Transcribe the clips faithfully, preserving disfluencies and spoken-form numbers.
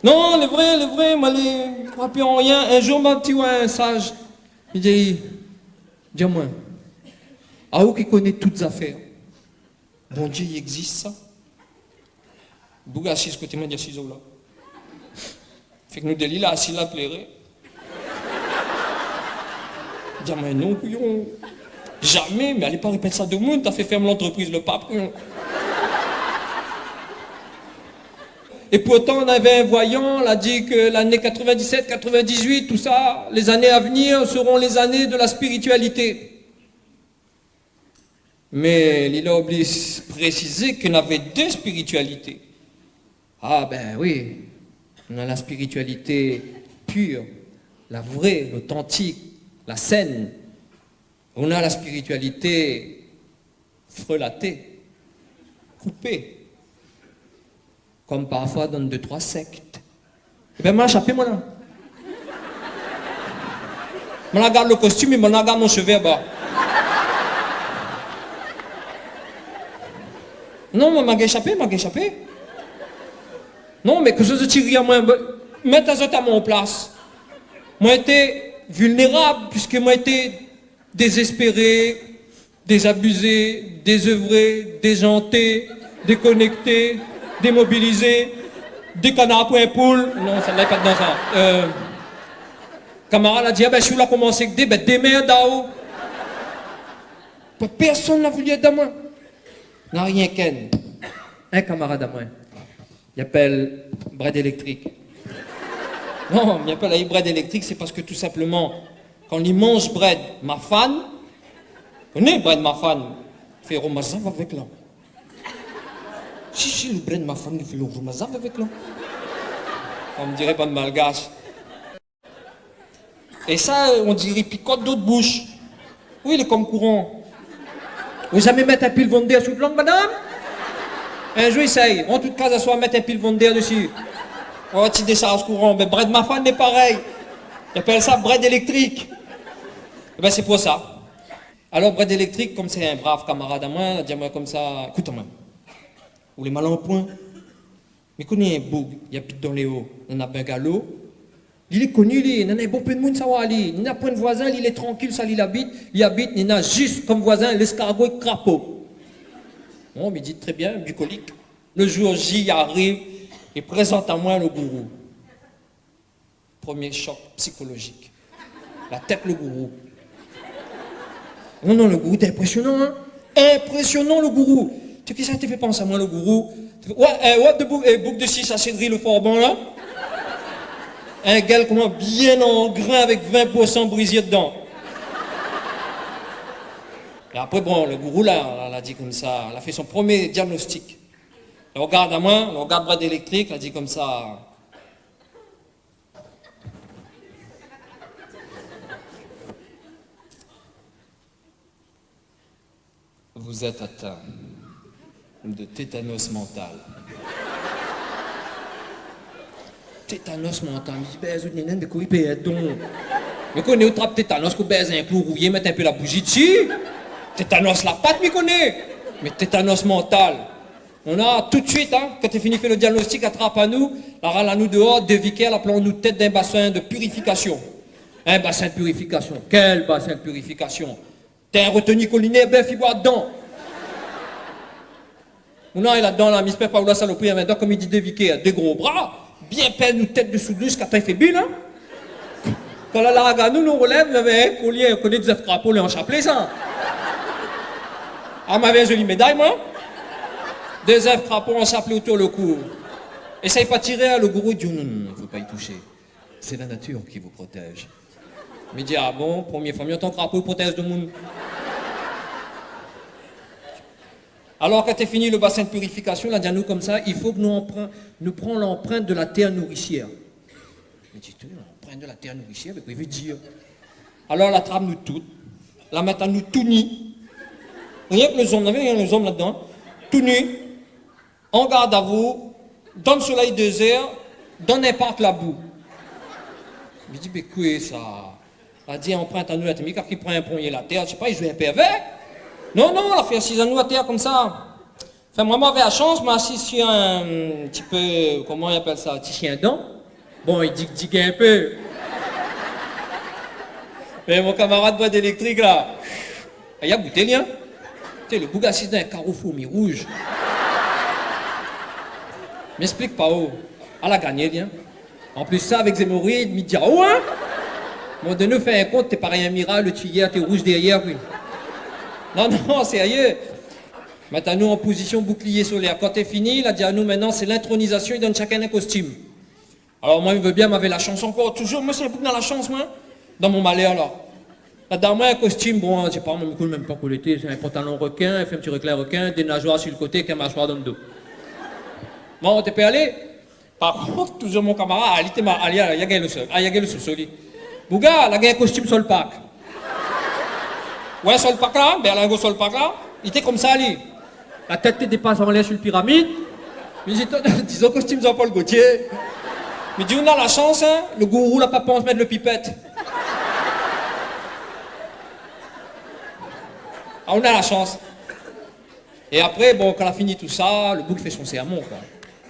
Non, lé vré, lé vré, moin lé, moin pi anrien. In zour, mon ti, ouais, in saz, li di, di amoin, aou ki koné tout zafèr, Bondié i égzis sa ? Boug asiz koté moin, li di asiz la. Fé ke nou dé li la, asiz la, pléré. Di amoin, non, kouyon. Zamé, mé alé pa répèt sa domoun, ta fé fèrm lantrépriz le pap, kouyon. É pourtan, navé in voyan la di ke lané quatre-vingt-dix-sept, quatre-vingt-dix-huit, tout sa, les années à venir seront les années de la spiritualité. Mé li la oubli présizé ke navé dé spiritualité. Ah ben oui, nou na la spiritualité pure, la vraie, l'authentique, la saine. Nou na la spiritualité frelatée, coupée. Kom parfoi dan dé troi sèkt. Ében, moin la shapé, moin la. Moin la gard lo kostim, mé moin la gard mon shové anba. Non, moin, moin la gingn shapé, moin la gingn shapé. Non, mé ke zot i ri amoin, mèt azot a mon plas. Moin lété vilnérab, piske moin lété dézéspéré, dézabizé, dézeuvré, déjanté, dékonèkté, démobilizé, dé kanar pou in poul. Non, sa lé pa dedan sa. Euh, kamarad la di, ah ben, si ou la komansé èk dé, ben, démèrd aou. Pèrsone la voulu èd amoin. Na rienk in, in kamarad amoin. Li apèl Brèd Éléktrik. Non, mi apèl ali Brèd Éléktrik, sé parske tou sinpleman, kan li manz brèd mafane, koné brèd mafane, fé romazav avèk la. Si, si, lo brèd mafane, li fé lo romazav avèk la. Kom diré bann Malgash. É sa, on diré pikot dan out boush. Oui, lé kom kouran. Ou zamé mèt in pil Wonder sou out lang, madam ? In zour, éséy. An tou ka, aswar, mèt in pil Wonder dési. Oh, ti désharz kouran. Ben, brèd mafane lé parèy. I apèl sa brèd éléktrik. Ében, sé pou sa. Alor, Brèd Éléktrik, kom sé in brav kamarad amoin, la di amoin komsa, ékout amoin. Ou lé mal an poin. Mi koné in boug, li abit dan lé o, néna bungalow. Li lé koni, li, néna bonpé d'moun sa oir ali. Néna poin de voizin, li lé trankil, sa li abit, li abit, néna zis kom voizin léskargo é krapo. Bon, mi di, trè bien, bukolik. Lo zour J i ariv, i prézant amoin lo gourou. Promié shok psikolozik. La tèt lo gourou. Non, non, lo gourou té inprésionan, in. Inprésionan, lo gourou. Té, kisa té fé pans amoin, lo gourou ? Té fé, ouais, euh, ouais, dé boug, euh, boug de sis, sa sé dri lo forban, la. In gèl koman bien an grin avèk vin pour san brizié dedan. É apré, bon, lo gourou, la, la, la di komsa, la fé son promié diagnostik. La rogard amoin, la rogard Brèd Éléktrik, la di komsa, vous êtes atteint de tétanos mental. Tétanos mental, mi di, ben, zot néna, mé koman i pé èt don ? Mi koné ou trap tétanos, ou bèz in klou rouyé, mèt in pé la bouzi dési. Tétanos la pat, mi koné. Mé tétanos mental. Néna, tout suit, in, kan té fini fé lo diagnostik, la trap anou, la ral anou déor, dé vikèr, la plant nout tèt dan in basin de purifikasyon. In basin de purifikasyon. Kèl basin de purifikasyon ? Té in retenir kolinèr, bèf i boi dedan. Moin la, la dan la, mi èspèr pa ou la salopri, mé dan, kom i di, dé vikèr, dé gro bra, bien pèl nout tèt désou dous, kata i fé bil, in. Kan la larg anou, nou rolèv, navé in kolié, koné dé zèf krapo, lé an shaplé, sa. Ah, mavé in zoli méday, moin. Dé zèf krapo an shaplé otour lo kou. Éséy pa tiré, lo gourou i di, non, non, non, fo pa i toushé. C'est la nature qui vous protège. Mi di, ah bon, promié foi mi antann krapo i protèz domoun. Alor, kan té fini lo basin de purifikasyon, la di anou komsa, il faut que nous emprunt-, nous prend l'empreinte de la terre nourricière. Mi di, tou, l'empreinte de la terre nourricière, mé kosa i vé dir ? Alor, la trap nou tout, la mèt anou tou ni. Rienk lo zonm, navé rienk lo zonm la dedan. Tou ni. An gard a vou, dan solèy dézèr, dan in park labou. Mi di, mé koué sa ? La di, anprint anou la tèr, mi kroi ki pran in ponyé la tèr, mi sé pa, i zoué in pé avèk. Non, non, la fé asiz anou atèr komsa. Anfin, moin, moin lavé la shans, moin asiz si in ti pé, koman i apèl sa, ti shien dan. Bon, i dig-dig inpé. Mé mon kamarad Boîte Électrique la, li la gout ali, in. Té, le boug asiz dan in karo fourmi rouz. Mi ésplik pa ou. Ala gagné, li, in. An plis sa, avèk zémorid, mi di aou, in. Mon, de nou fé in kont, té parèy in miray, le tuyèr té rouz dèryèr, oui. Non, non, sérié. Mèt anou an pozision bouklié solèr. Kan té fini, la di anou, mintnan, sé lintronizasion, i donn shakinn in kostim. Alor, moin, mi vé bien, mi navé la shans ankor. Toujour, moin, sé in boug na la shans, moin, dan mon malèr, la. La donn amoin in kostim, bon, sé pa, moin, mi koné mèm pa kosa lété, sé in pantalon rekin, fé in ti reklin rekin, dé nazoir si le koté, èk in masoir dan le do. Bon, té pé alé. Par kont, toujour mon kamarad, ali té ma-, ali, ali, la gingn le sèl. Ah, la gingn le sèl, li. Bouga, la gingn kostim Solpak. Oué, Solpak la, Berlingot Solpak la, li té konmsa, li. La tèt té dépas anlèr su le piramid. Mi di, dizon kostim Jean-Paul Gaultier. Mi di, ou na la shans, in, le gourou la pa pans mèt le pipèt. Ah, ou na la shans. É apré, bon, kan la fini tousa, le boug i fé son sèrmon, koi.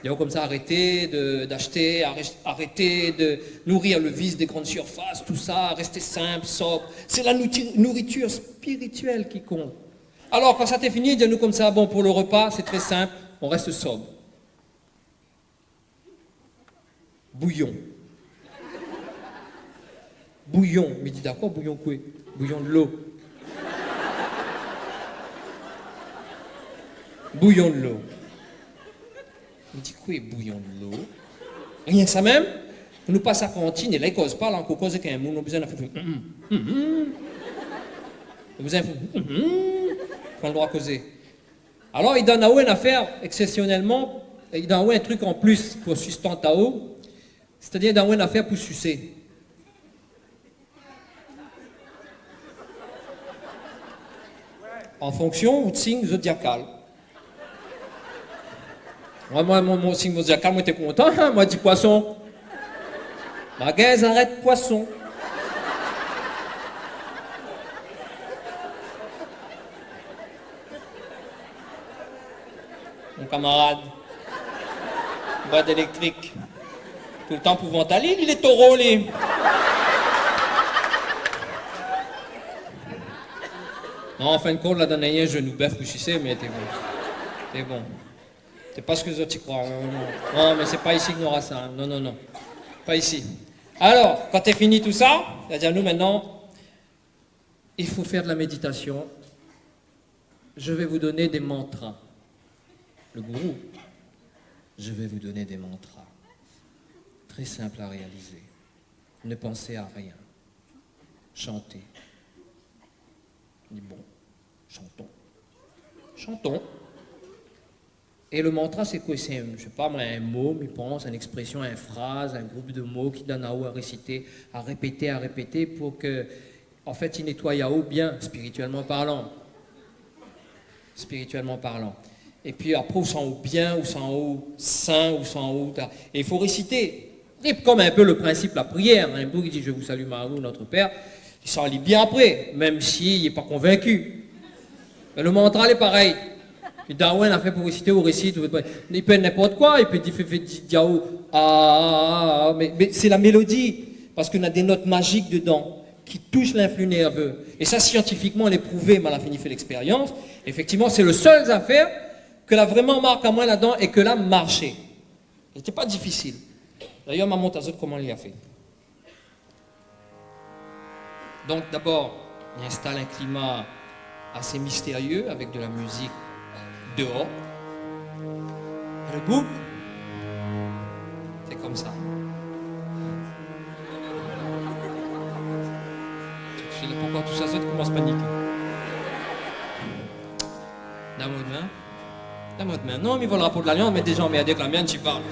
Li di konmsa, arèt de, d'ashté, arèt, arèt de nouri le vis dé grann sirfas, tousa, rès sinp, sob. Sé la nouti-, nouritir spirituèl ki kont. Alor, kan sa té fini, li di anou konmsa, bon, pou le repa, sé trè sinp, ou rès sob. Bouyon. Bouyon. Mi di, dakor, bouyon koué ? Bouyon dolo. Bouyon dolo. Mi di, koué, bouyon dolo ? Rienk sa mèm ? Nou pas la kantine, é la, i koz pa, la, ankor koz èk in moun, nou bezoin fé, mm, mm, mm. Nou bezoin fé, mm, mm. Kan nou la kozé. Alor, i donn aou in afèr, èksèpsionèlman, i donn aou in trik an plis pou sustant aou, sétadir i donn aou in afèr pou susé. An fonksion out sign zodiakal. Moin, moin, mon, mon sign zodiakal, moin té kontan, in, moin di poison. Ma gingn zarèt poison. Mon kamarad, Boîte Électrique. Toultan pou vant ali, li lé toro, li. Non, an fin de kont, la donn ali in zenou bèf pou susé, mé té bon. Té bon. Sé pa sak zot i kroi, non, non. Non, mé sé pa isi k'i nora sa, in. Non, non, non. Pa isi. Alor, kan té fini tousa, la di anou, mintnan, il faut faire de la méditation. Je vais vous donner des mantras. Le gourou, je vais vous donner des mantras. Très simple à réaliser. Ne pensez à rien. Chantez. Mi di, bon, chantons. Chantons. É le mantra, sé koué ? Sé, mi sé pa moin, in mo, mi pans, in éksprèsion, in fraz, in group de mo ki donn aou a résité, a répété, a répété pou ke, an fèt, i nétoy aou bien, spirituèlman parlan. Spirituèlman parlan. Épi apré, ou san aou bien, ou san aou sin, ou san aou ta-, é i fo résité. Sé konm in pé le prinsip la prièr, in. In boug i di, « Je vous salue Marie » ou « Notre Père », i san ali bien apré, mèm si li lé pa konvinki. Mé le mantra lé parèy. Li donn aou in afèr pou résité, ou résit, ou, li pé ninport koi, li pé di, fé, fé, di, di aou, ah, ah, ah, ah, mé, mé sé la mélodi, parske na dé not majik dedan ki toush l'influ nèrvé. É sa, siantifikman, lé prouvé, moin la fini fé l'ékspérians. Éfèktivman, sé le sèl zafèr ke la vréman mark amoin ladan é ke la marshé. Lété pa difisil. Dayèr, ma mont azot koman li la fé. Donk, dabor, li instal in klima asé mistérié avèk de la mizik déor. É le boug, sé konmsa. Tout suit, poukoué tousa, sa i komans paniké. Done amoin out min. Done amoin out min. Non, mi voi le rapor de lalians, mé déza anmèrdé èk la mienne, ti parl.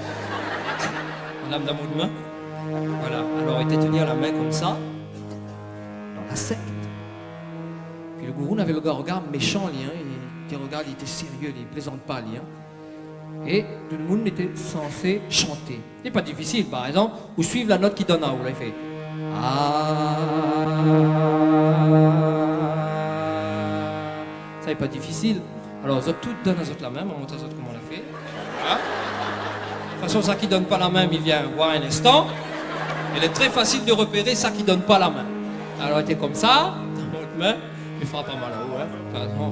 Madam, done amoin out min. Voilà. Alor, li té tenir la min konmsa, dan la sèkt. Pi le gourou navé le regard, regard méshan, li, in. Li té regard, li té sérié, li plézant pa, li, in. É tout le moun lété sansé shanté. Lé pa difisil, par égzanp, ou suiv la not ki donn aou, la, i fé, ah. Sa lé pa difisil. Alor, zot tout, donn azot la min, ma mont azot koman la fé. Voilà. De tout fason, sak i donn pa la min, mi vien voir in instan. Il est très facile de repérer sak i donn pa la min. Alor, té konmsa, dan out min, i frap pa mal an-o, in, de tout fason.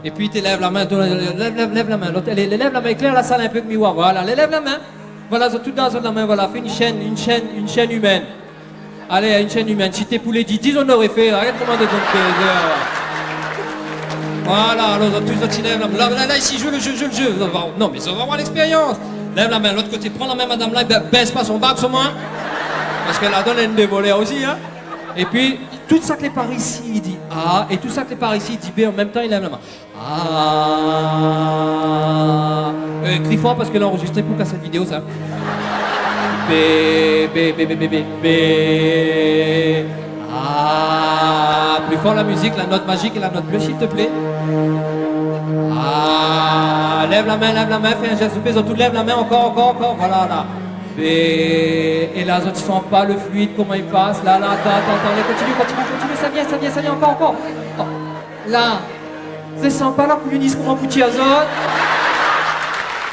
Épi, té lèv la min, lèv, lèv, lèv la min, lot, alé, lèv la min, éklèr la sal in pé, ke mi oi, voilà, lèv la min. Voilà, zot tout dan zot la min, voilà, fé in shèn, in shèn, in shèn imèn. Alé, in shèn imèn. Si té pou Lady Di, zot noré fé, arèt koman de donn plézir. Voilà, alor, zot tout, zot i lèv la min. La, la, la, isi, zoué le jeu, zoué le jeu. Zot va, non, mé zot va oir lèkspérians. Lèv la min, lot koté, pran la min madam la, é bin, bès pa son bag, soman. Parske la donn, èl i dévol osi, in. Épi, tout sak lé par isi, i di A, é tout sak lé par isi, i di B, an mèm tan, i lèv la min. A. Euh, kri for parske la anrozistré pou kasèt vidéo, sa. B, B, B. A. Pli for la mizik, la not mazik é la not blé, s'il te plaît. A. Lèv la min, lèv la min, fé in zès de pé, zot tout lèv la min, ankor, ankor, ankor, voilà, la. B. É la, zot i san pa le fluid, koman i pas, la, la, atann, atann, atann, alé, kontinié, kontinié, kontinié, sa i vien, sa i vien, sa i vien, ankor, ankor. Oh. La, zot i san pa la kouliouniz koman pou tir azot.